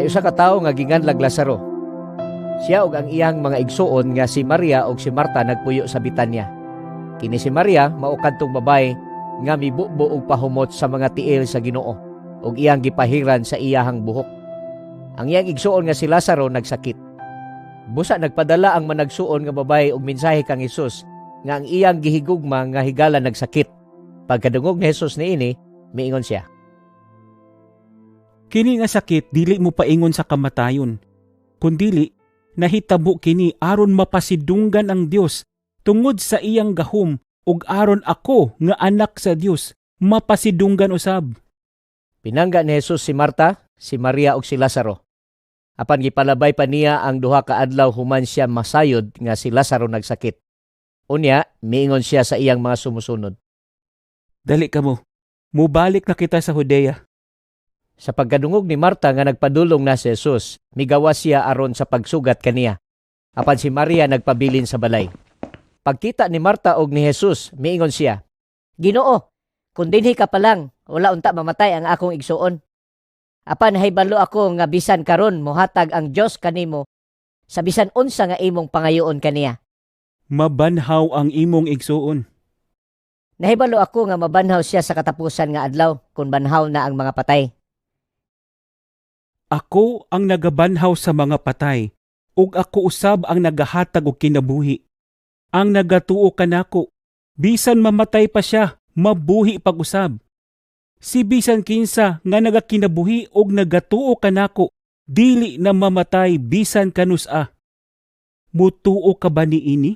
May usa ka tawo nga ginganlag Lazaro. Siya ug ang iyang mga igsuon nga si Maria ug si Marta nagpuyo sa Betania. Kini si Maria mao kadtong babaye nga mibubo og pahumot sa mga tiil sa Ginoo ug iyang gipahiran sa iyahang buhok. Ang iyang igsuon nga si Lazaro nagsakit. Busa nagpadala ang managsuon nga babaye og mensahe kang Hesus nga ang iyang gihigugma nga higala nagsakit. Pagkadungog ni Hesus niini, miingon siya, "Kini nga sakit dili mo paingon sa kamatayon, kundili nahitabo kini aron mapasidunggan ang Dios tungod sa iyang gahom ug aron ako nga anak sa Dios mapasidunggan usab." Pinangga ni Jesus si Marta, si Maria ug si Lazaro. Apan gipalabay pa niya ang 2 ka adlaw human siya masayod nga si Lazaro nagsakit. Unya, miingon siya sa iyang mga sumusunod, "Dali kamo, mubalik na kita sa Judea." Sa pagkadungog ni Marta nga nagpadulong na si Jesus, migawas siya aron sa pagsugat kaniya. Apan si Maria nagpabilin sa balay. Pagkita ni Marta og ni Jesus, miingon siya, "Ginoo, kung dinhi ka pa lang, wala unta mamatay ang akong igsuon. Apan nahibalo ako nga bisan karon mohatag ang Dios kanimo sa bisan unsa nga imong pangayoon kaniya." "Mabanhaw ang imong igsuon." "Nahibalo ako nga mabanhaw siya sa katapusan nga adlaw kung banhaw na ang mga patay." "Ako ang nagabanhaw sa mga patay, ug ako usab ang nagahatag og kinabuhi. Ang nagatuo kanako, bisan mamatay pa siya, mabuhi pag-usab. Si bisan kinsa nga nagakinabuhi og nagatuo kanako, dili na mamatay bisan kanus-a. Mutuo ka ba niini?"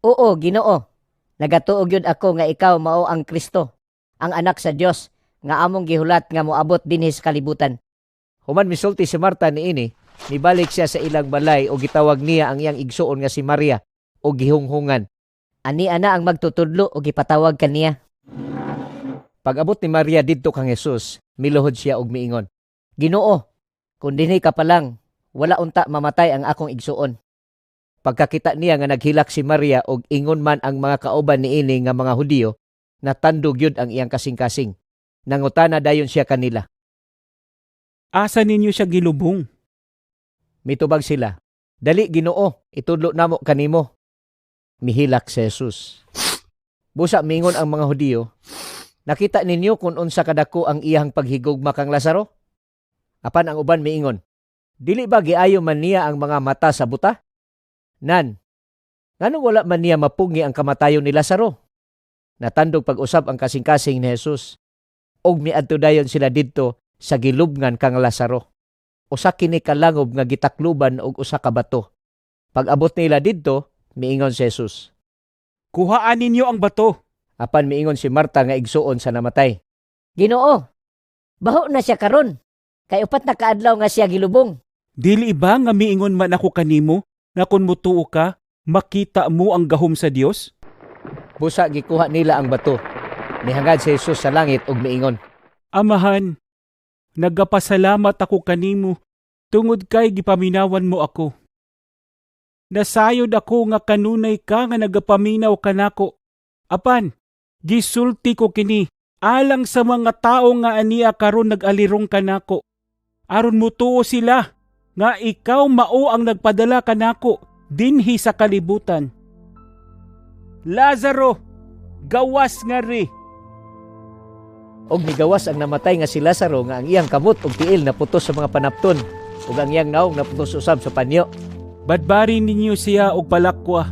"Oo, Ginoo. Nagatuo gyud ako nga ikaw mao ang Kristo, ang anak sa Dios nga among gihulat nga moabot dinhi sa kalibutan." Human misulti si Marta niini, mibalik siya sa ilang balay ug gitawag niya ang iyang igsuon nga si Maria ug gihunghungan, "Ani ana ang magtutudlo ug gipatawag kaniya." Pag-abot ni Maria didto kang Jesus, miluhod siya ug miingon, "Ginoo, kung dinhi ka pa lang, wala unta mamatay ang akong igsuon." Pagkakita niya nga naghilak si Maria ug ingon man ang mga kauban niini nga mga Hudiyo, natandog gyud ang iyang kasing-kasing. Nangutana dayon siya kanila. "Asa ninyo siya gilubong?" Mitubag sila, "Dali, Ginoo, itudlo namo kanimo." Mihilak si Jesus. Busa mingon ang mga Hudiyo, "Nakita ninyo kung unsa kadako ang iyang paghigugma kang Lazaro?" Apan ang uban miingon, "Dili ba giayo man niya ang mga mata sa buta? Nan, nganong wala man niya mapugngi ang kamatayon ni Lazaro?" Natandog pag-usab ang kasing-kasing ni Jesus. Og miadto dayon sila didto sa gilubngan kang Lazaro. Usa kini ka langob nga gitakluban og usa ka bato. Pag-abot nila didto, miingon si Jesus, "Kuhaan ninyo ang bato." Apan miingon si Marta nga igsuon sa namatay, "Ginoo, baho na siya karon. Kay 4 na kaadlaw nga siya gilubong." "Dili ba nga miingon man ako kanimo nga kung mutuo ka, makita mo ang gahom sa Dios?" Busa gikuha nila ang bato. Nihangad si Jesus sa langit ug miingon, "Amahan, nagapasalamat ako kanimo tungod kay gipaminawan mo ako. Nasayod ako nga kanunay ka nga nagapaminaw kanako. Apan, gisulti ko kini alang sa mga tawo nga ania karon nag-alirong kanako, aron mutuo sila nga ikaw mao ang nagpadala kanako dinhi sa kalibutan. Lazaro, gawas ngari." Og migawas ang namatay nga si Lazaro nga ang iyang kamot ug tiil naputos sa mga panapton ug ang iyang nawong naputos usab sa panyo. "Badbari ninyo siya og palakwa."